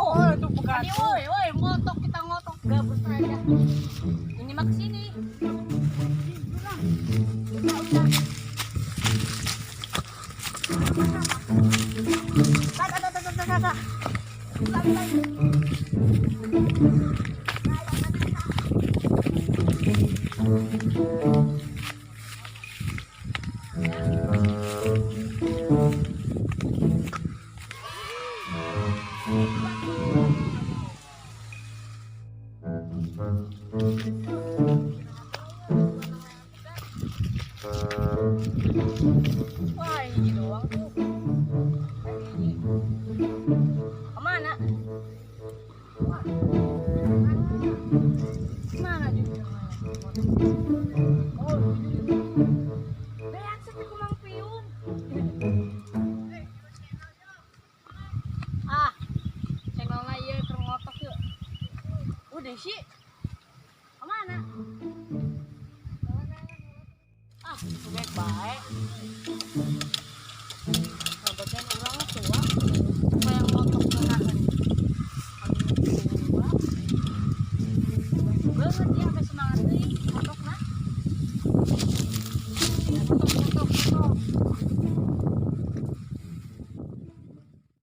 Oh, itu bukan. Ini woi, woi, ngotok kita ngotok gabus aja. Ini mah kesini. Udah, udah. Tak, tak, tak, tak, tak, tak. Lagi, lagi. Wah, ini doang tuh. Ini. Kemana? Wah. Mana juga? Oh, brengsek aku Mang Piun. Ah, channelnya iya keur ngotok yuk. Udah sih. Kemana? Ah, baik baik.